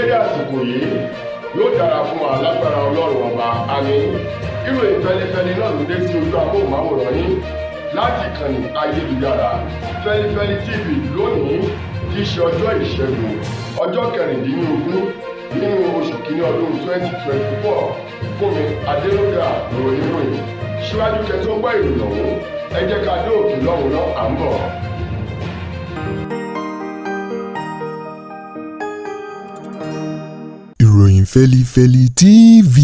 Lórí àsìkò yìí, yóò dára fún wa lágbára Ọlọ́run Ọba, àmín. Ìròyìn fẹlifẹli náà ló dé sí ojú amóhùnmáwòrán yín láti ìkànnì ayélujára Fẹlifẹli TV lónìí tí í ṣe ọjọ́ Ìṣẹ́gun, ọjọ́ 16 nínú oṣù kínní ọdún 2024. Fúnmi Adélógà lórí ìròyìn. Síwájú kẹ́ tó gbọ́ ìròyìn ọ̀hún, ẹ jẹ́ ká dé òkè lọ́hùn náà, à ń bọ̀. Ìròyìn Fẹlifẹli TV,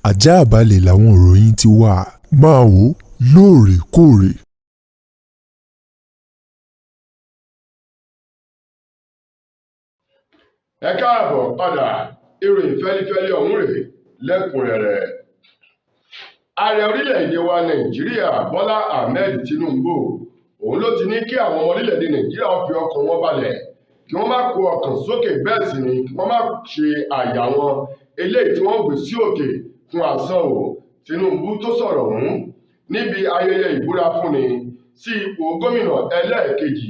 àjààbálẹ̀ làwọn ìròyìn ti wà, máa wò ó lóòrèkóòrè. Ẹ káàbọ̀ padà, ìròyìn fẹlifẹli ọ̀hún rèé lẹ́kùnrẹ́rẹ́. Ààrẹ orílẹ̀-èdè wa Nàìjíríà Bọ́lá Ahmed Tinubu òun ló ti ní kí àwọn ọmọ orílẹ̀-èdè Nàìjíríà fi ọkàn wọn balẹ̀, kí wọ́n má kó ọkàn sókè, bẹ́ẹ̀ sì ni kí wọ́n má ṣe àyà wọn eléyìí tí wọ́n gbé sí òkè fún asán o. Tinubu tó sọ̀rọ̀ ọ̀hún níbi ayẹyẹ ìbúra fúnni sí ipò gómìnà ẹlẹ́ẹ̀kejì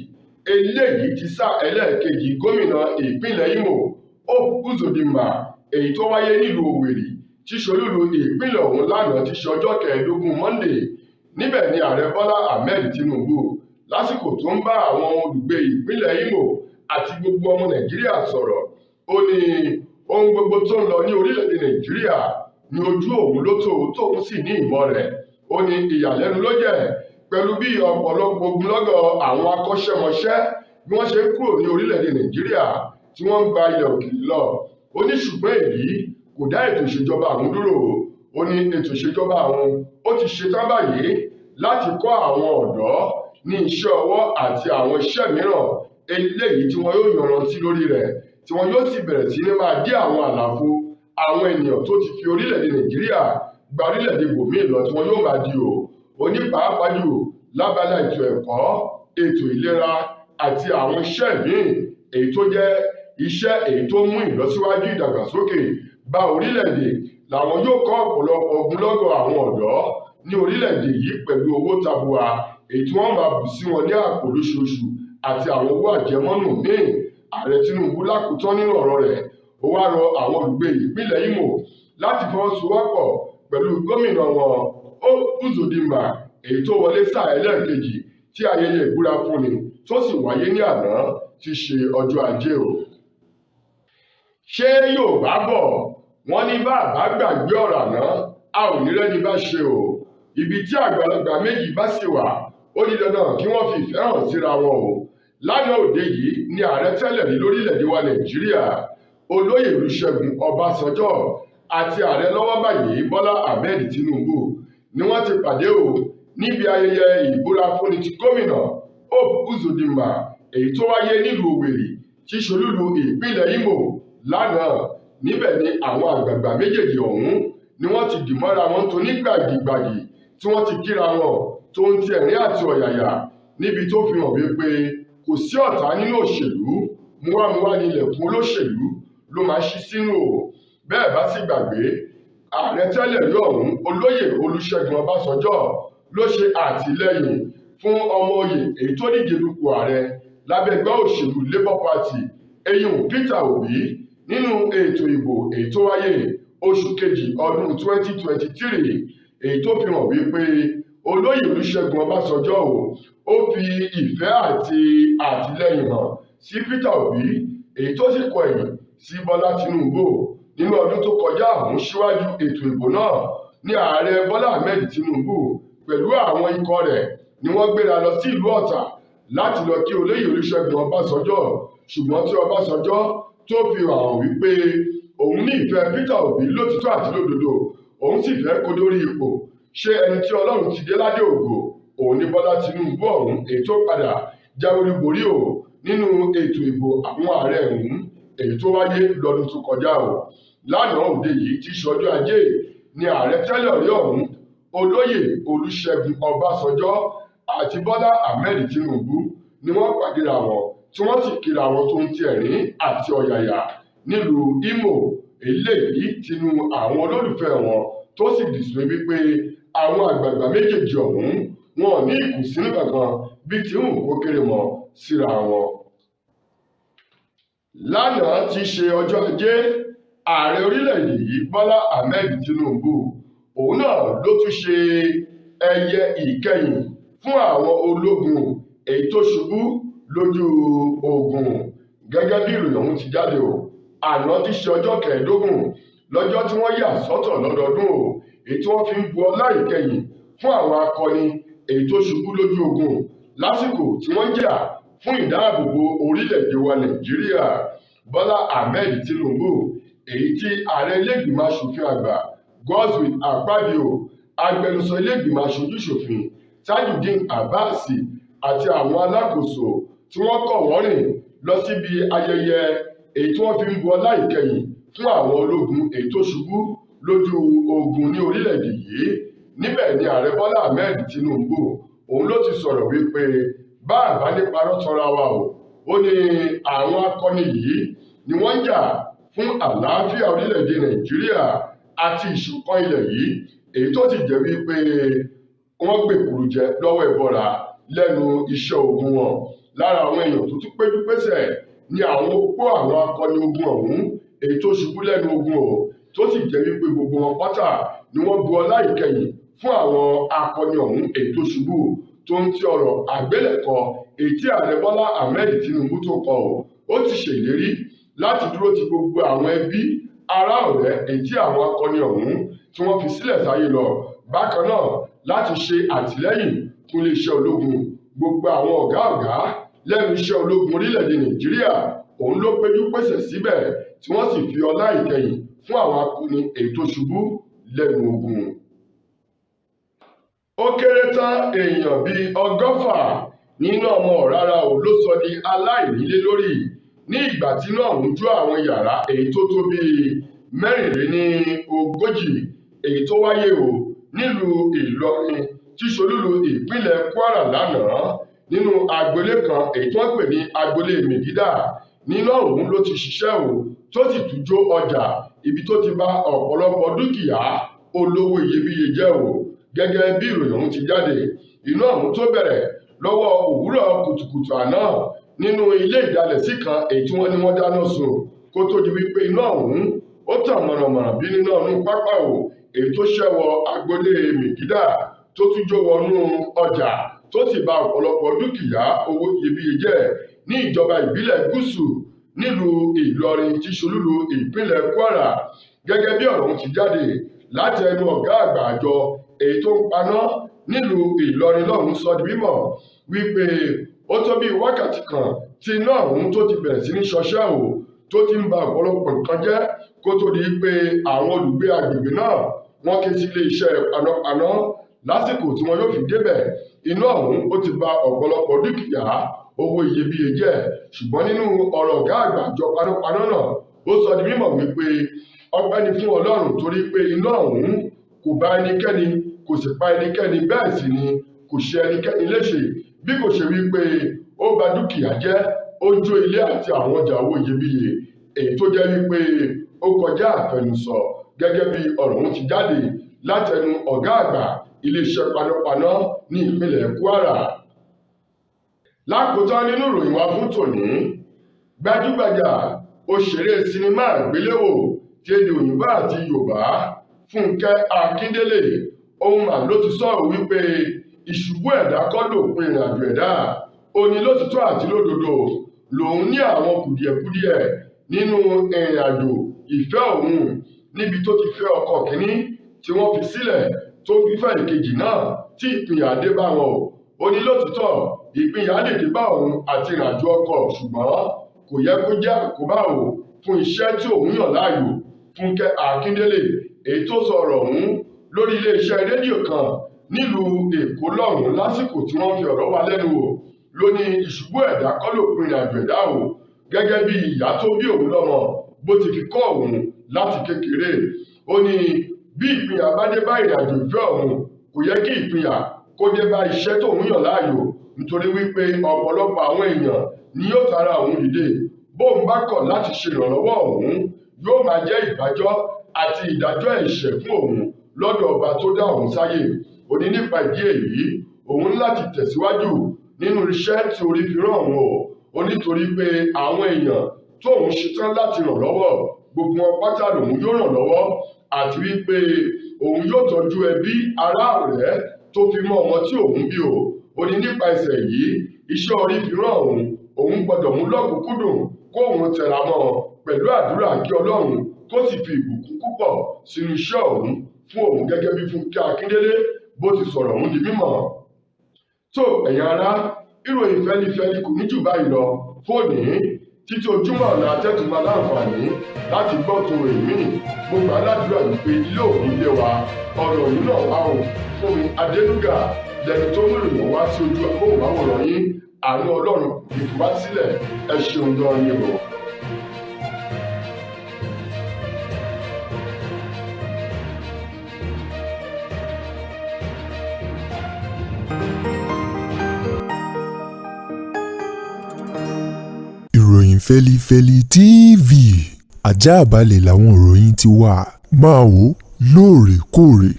eléyìí ti sáà ẹlẹ́ẹ̀kejì gómìnà ìpínlẹ̀ Imo Hope Uzodinma, èyí tó wáyé nílùú Owerri tí ṣolúlu ìpínlẹ̀ ọ̀hún lánàá tí ṣe ọjọ́ 15 Monday. Níbẹ̀ ni ààrẹ Bọ́lá Ahmed Tinubu lásìkò tó ń bá àwọn olùgbé ìpínlẹ̀ Imo àti gbogbo ọmọ Nàìjíríà sọ̀rọ̀. Ó ní ohun gbogbo tó ń lọ ní orílẹ̀-èdè Nàìjíríà ní ojú òun ló tó, tóun sì ní ìmọ̀ rẹ̀. Ó ní ìyàlẹ́nu ló jẹ́ pẹ̀lú bí ọ̀pọ̀lọpọ̀ ogunlọ́gọ̀ àwọn akọ́ṣẹ́mọṣẹ́ bí wọ́n ṣe ń kúrò ní orílẹ̀-èdè Nàìjíríà tí wọ́n ń gba ilẹ̀ òkèèrè lọ. Ó ní ṣùgbọ́n èyí kò dá ètò ìṣèjọba àwọn dúró. Ó ní ètò ìṣèjọba àwọn ó ti ṣetán báyìí láti kọ́ àwọn ọ̀dọ́ ní iṣẹ́ ọwọ́ àti àwọn iṣẹ́ mìíràn eléyìí tí wọn yóò yanrantí lórí rẹ̀, tí wọn yóò sì bẹ̀rẹ̀ sí ní máa dí àwọn àlàfo àwọn ènìyàn tó ti fi orílẹ̀-èdè Nàìjíríà gba orílẹ̀-èdè bòmíì lọ tí wọn yóò máa di o. Ó ní pàápàá jù lábala ètò ẹ̀kọ́, ètò ìlera àti àwọn iṣẹ́ míì èyí tó jẹ́ iṣẹ́ èyí tó mú ìlọsíwájú ìdàgbàsókè bá orílẹ̀-èdè làwọn yóò kọ́ ọ̀pọ̀lọpọ̀ ogunlọ́gọ̀ àwọn ọ̀dọ́ ní orílẹ̀-èdè yìí pẹ̀lú owó tabua èyí tí wọ́n máa bù sí wọn ní àpò lóṣooṣù àti àwọn owó àjẹmọ́nù míì. Ààrẹ Tinubu lákòótán nínú ọ̀rọ̀ rẹ̀, ó wá rọ àwọn olùgbé ìpínlẹ̀ Imo láti fọwọ́sowọ́pọ̀ pẹ̀lú gómìnà wọn Hope Uzodinma èyí tó wọlé sáà ẹlẹ́ẹ̀kejì tí ayẹyẹ ìbúra fúnni tó sì wáyé ní àná tí ṣe ọjọ́ Ajé o. Ṣé Yorùbá bọ̀ wọ́n ní bàbá gbàgbé ọ̀rọ̀ àná, a ò ní rẹ́ni bá ṣe o. Ibi tí àgbàlagbà méjì bá sì wà, ó di dandan kí wọ́n fi ìfẹ́ hàn síra wọn o. Lánàá òde yìí ni ààrẹ tẹ́lẹ̀ rí lórílẹ̀-èdè wa Nàìjíríà Olóyè Olúṣẹ́gun Ọbásanjọ́ àti ààrẹ lọ́wọ́ báyìí Bọ́lá Ahmed Tinubu ni wọ́n ti pàdé o níbi ayẹyẹ ìbúra fúnni ti gómìnà Hope Uzodinma èyí tó wáyé nílùú Owerri tí ṣolúlu ìpínlẹ̀ Imo lánàá. Níbẹ̀ ni àwọn àgbààgbà méjèèjì ọ̀hún ni wọ́n ti dìmọ́ra wọn tó ní gbàgìgbàgì tí wọ́n ti kíra wọn tó ń ti ẹ̀rín àti ọ̀yàyà, níbi tó fi hàn wípé kò sí ọ̀tá nínú òṣèlú, múwámúwá ní ilẹ̀kùn olóṣèlú ló máa ṣí sínú o. Bẹ́ẹ̀ bá sì gbàgbé, ààrẹ tẹ́lẹ̀ rí ọ̀hún Olóyè Olúṣẹ́gun Ọbásanjọ́ ló ṣe àtìlẹ́yìn fún ọmọ oyè èyí tó díje dupò ààrẹ lábẹ́ ẹgbẹ́ òṣèlú Labour Party eyín Peter Obi nínú ètò ìbò èyí tó wáyé oṣù kejì ọdún 2023, èyí tó fi hàn wípé Olóyè Olúṣẹ́gun Ọbásanjọ́ o ó fi ìfẹ́ àti àtìlẹ́yìn hàn sí Peter Obi èyí tó sì kọ ẹ̀yìn sí Bọ́lá Tinubu. Nínú ọdún tó kọjá ọ̀hún síwájú ètò ìbò náà ní ààrẹ Bọ́lá Ahmed Tinubu pẹ̀lú àwọn ikọ̀ rẹ̀ ni wọ́n gbéra lọ sí ìlú Ọ̀tà láti lọ kí Olóyè Olúṣẹ́gun Ọbásanjọ́, ṣùgbọ́n tí Ọbásanjọ́ tó fi hàn wípé òun ní ìfẹ́ Peter Obi lótìtọ́ àti lódodo, òun sì fẹ́ kó dórí ipò. Ṣé ẹni tí Ọlọ́run ti dé ládé ògo òun ní Bọ́lá Tinubu ọ̀hún èyí tó padà jáwé olúborí o nínú ètò ìbò àwọn ààrẹ ọ̀hún èyí tó wáyé lọ́dún tó kọjá o. Lánàá òde yìí tí ṣe ọjọ́ Ajé ni ààrẹ tẹ́lẹ̀ rí ọ̀hún Olóyè Olúṣẹ́gun Ọbásanjọ́ àti Bọ́lá Ahmed Tinubu ni wọ́n pàdéra wọn tí wọ́n sì kíra wọn tó ń ti ẹ̀rín àti ọ̀yàyà nílùú Imo, eléyìí tinú àwọn olólùfẹ́ wọn tó sì dìsún wípé àwọn àgbààgbà méjèèjì ọ̀hún wọn ò ní ìkùnsínú kankan bí tí ń kó kéré mọ́ síra wọn. Lánàá ti ṣe ọjọ́ Ajé, ààrẹ orílẹ̀-èdè yìí Bọ́lá Ahmed Tinubu òun náà ló tún ṣe ẹyẹ ìkẹyìn fún àwọn ológun èyí tó ṣubú lójú ogun. Gẹ́gẹ́ bí ìròyìn ọ̀hún ti jáde o, àná ti ṣe ọjọ́ 15 lọ́jọ́ tí wọ́n yà sọ́tọ̀ lọ́dọọdún o, èyí tí wọ́n fi ń bu ọlá ìkẹyìn fún àwọn akọni èyí tó ṣubú lójú ogun lásìkò tí wọ́n jà fún ìdáàbòbò orílẹ̀-èdè wa Nàìjíríà. Bọ́lá Ahmed Tinubu, èyí tí ààrẹ ilé-ìgbìmọ̀ asòfin àgbà Godswill Akpabio, agbẹnusọ ilé-ìgbìmọ̀ aṣojú-ṣòfin Tajudeen Abbas àti àwọn alákòóso tí wọ́n kọ̀ wọ́n rìn lọ síbi ayẹyẹ èyí tí wọ́n fi ń bu ọlá ìkẹyìn fún àwọn ológun èyí tó ṣubú lójú ogun ní orílẹ̀-èdè yìí. Níbẹ̀ ni ààrẹ Bọ́lá Ahmed Tinubu òun ló ti sọ̀rọ̀ wípé bá àbá ní parọ́ tanra wa o, ó ní àwọn akọni yìí ni wọ́n ń jà fún àlàáfíà orílẹ̀-èdè Nàìjíríà àti ìṣọ̀kan ilẹ̀ yìí, èyí tó sì jẹ́ wípé wọ́n gbèkúrú jẹ lọ́wọ́ ẹbọra lẹ́nu iṣẹ́ ogun wọn. Lára àwọn èèyàn tó tún péjú pésẹ̀ ni àwọn opó àwọn akọni ogun ọ̀hún èyí tó ṣubú lẹ́nu ogun o, tó sì jẹ́ wípé gbogbo wọn pátá ni wọ́n bu ọlá ìkẹyìn fún àwọn akọni ọ̀hún èyí tó ṣubú, tó ń ti ọ̀rọ̀ àgbélẹ̀kọ èyí tí ààrẹ Bọ́lá Ahmed Tinubu tó kọ o. Ó ti ṣèlérí láti dúró ti gbogbo àwọn ẹbí, ará, ọ̀rẹ́ èyí tí àwọn akọni ọ̀hún tí wọ́n fi sílẹ̀ sáyé lọ. Bákan náà láti ṣe àtìlẹ́yìn fún iléeṣẹ́ ológun. Gbogbo àwọn ọ̀gá ọ̀gá lẹ́nu iṣẹ́ ológun orílẹ̀-èdè Nàìjíríà òun ló péjú pésẹ̀ síbẹ̀ tí wọ́n sì fi ọlá ìkẹyìn fún àwọn akọni èyí tó ṣubú lẹ́nu ogun. Ó kéré tán èèyàn bíi 120 nínú ọmọ ọ̀rára ò ló sọ di aláìnílé lórí ní ìgbà tí iná ọ̀hún jó àwọn yàrá èyí tó tó bíi 44 èyí tó wáyé o nílùú Ìlọrin tí ṣolúlu ìpínlẹ̀ Kwara lánàá nínú agboolé kan èyí tí wọ́n pè ní agboolé Megida. Nínú ọ̀hún ló ti ṣiṣẹ́ o, tó sì tún jó ọjà ibi tó ti bà ọ̀pọ̀lọpọ̀ dúkìá olówó iyebíye jẹ́ o. Gẹ́gẹ́ bí ìròyìn ọ̀hún ti jáde, iná ọ̀hún tó bẹ̀rẹ̀ lọ́wọ́ òwúrọ̀ kùtùkùtù àná nínú ilé ìdálẹ́sí kan èyí tí wọ́n ní wọ́n dáná sun, kó tó di wípé iná ọ̀hún ó tàn mọ̀rànmọ̀ràn bí nínú ọ̀nù pápá o, èyí tó ṣẹ́wọ̀ agboolé Megida tó tún jó wọnú ọjà tó sì bà ọ̀pọ̀lọpọ̀ dúkìá owó iyebíye jẹ́ ní ìjọba ìbílẹ̀ Gúúsù nílùú Ìlọrin tí ṣolúlu ìpínlẹ̀ Kwara. Gẹ́gẹ́ bí ọ̀rọ̀ ọ̀hún ti jáde láti ẹnu ọ̀gá àgbà àjọ èyí tó ń paná nílùú Ìlọrin lọ́hùn sọ di mímọ̀ wípé ó tó bí wákàtí kan tí iná ọ̀hún tó ti bẹ̀rẹ̀ sí ní ṣọṣẹ́ o, tó ti ń ba ọ̀pọ̀lọpọ̀ nǹkan jẹ́, kó tó di pé àwọn olùgbé agbègbè náà wọ́n ké sí iléeṣẹ́ panápaná. Lásìkò tí wọn yóò fi débẹ̀, iná ọ̀hún ó ti ba ọ̀pọ̀lọpọ̀ dúkìá owó iyebíye jẹ́. Ṣùgbọ́n nínú ọ̀rọ̀ ọ̀gá àgbà àjọ panápaná náà, ó sọ di mímọ̀ wípé ọpẹ́ ni fún Ọlọ́run torí pé iná ọ̀hún kò bá ẹnikẹ́ni, kò sì pa ẹnikẹ́ni, bẹ́ẹ̀ sì ni kò ṣe ẹnikẹ́ni léṣe, bí kò ṣe wípé ó ba dúkìá jẹ́, ó jó ilé àti àwọn ọjà owó iyebíye èyí tó jẹ́ wípé ó kọjá àfẹnusọ. Gẹ́gẹ́ bí ọ̀rọ̀ ọ̀hún ti jáde látẹnu ọ̀gá àgbà iléeṣẹ́ panápaná ní ìpínlẹ̀ Kwara. Lákòótán nínú ìròyìn wa fún tòní, gbajúgbajà òṣèré sinimá àgbéléwò tí èdè òyìnbó àti Yorùbá Fúnkẹ́ Akíndélé òun mà ló ti sọ̀rọ̀ wípé ìṣubú ẹ̀dá kọ́ lópin ìrìnàjò ẹ̀dá. Ó ní lótìtọ́ àti lódodo lòun ní àwọn kùdìẹ̀kudiẹ nínú ìrìnàjò ìfẹ́ òun, níbi tó ti fẹ́ ọkọ kìíní tí wọ́n fi sílẹ̀ tó fi fẹ́ ìkejì náà tí ìpínyà dé bá wọn o. Ó ní lótìtọ́ ìpínyà lè dé bá òun àti ìrìnàjò ọkọ, ṣùgbọ́n kò yẹ kó jẹ́ àkóbá o fún iṣẹ́ tí òun yàn láàyò. Fúnkẹ́ Akíndélé èyí tó sọ̀rọ̀ ọ̀hún lórí iléeṣẹ́ rédíò kan nílùú Èkó lọ́hùn-ún lásìkò tí wọ́n fi ọ̀rọ̀ wá lẹ́nu wò ló ní ìṣubú ẹ̀dá kọ́ lópin ìrìnàjò ẹ̀dá o, gẹ́gẹ́ bí ìyá tó bí òun lọ́mọ bó ti fi kọ́ òun láti kékeré. Ó ní bí ìpínyà bá dé bá ìrìnàjò ìfẹ́ òun, kò yẹ kí ìpínyà kó dé bá iṣẹ́ tóun yàn láàyò, nítorí wípé ọ̀pọ̀lọpọ̀ àwọn èèyàn ni yóò tara òun dìde. Bóun bá kọ̀ láti ṣe ìrànlọ́wọ́ òun, yóò máa jẹ́ ìbájọ́ àti ìdájọ́ ẹ̀ṣẹ̀ fún òun lọ́dọ̀ ọba tó dá òun sáyé. Ó ní nípa ìdí èyí, òun ní láti tẹ̀síwájú nínú iṣẹ́ tí orí fi rán òun o. Ó nítorí pé àwọn èèyàn tóun ṣetán láti ràn lọ́wọ́, gbogbo wọn pátá lòun yóò ràn lọ́wọ́, àti wípé òun yóò tọ́jú ẹbí, ará, ọ̀rẹ́ tó fi mọ́ ọmọ tí òun bí o. Ó ní nípa ẹsẹ̀ yìí, iṣẹ́ orí fi rán òun, òun gbọ́dọ̀ mú lọ́kùnkúndùn kó òun tẹra mọ́ ọ pẹ̀lú àdúrà kí Ọlọ́run kó sì fi ìbùkún púpọ̀ sínú iṣẹ́ òun fún òun, gẹ́gẹ́ bí Fúnkẹ́ Akíndélé bó ti sọ̀rọ̀ òun di mímọ̀. Tó ẹ̀yin ará, ìròyìn fẹ́lifẹ́li kò ní jù báyìí lọ fóònù títí ojúmọ́ ọ̀la tẹ́tùmọ̀ láǹfààní láti gbọ́ tó èmi. Mo gbà ládùúrà wípé ilé òní ilé wa ọ̀rọ̀ òní náà wá o. Fún mi Adélúgà lẹni tó mú ìròyìn wá sí ojú amóhùnmáwòrán yín. Àánú Ọlọ́run kò ní fi wá sílẹ̀. Ẹ ṣeun gan ni o. Ìròyìn Fẹ́lifẹ́li TV, àjààbálẹ̀ làwọn ìròyìn ti wà. Máa wò lóòrèkóòrè.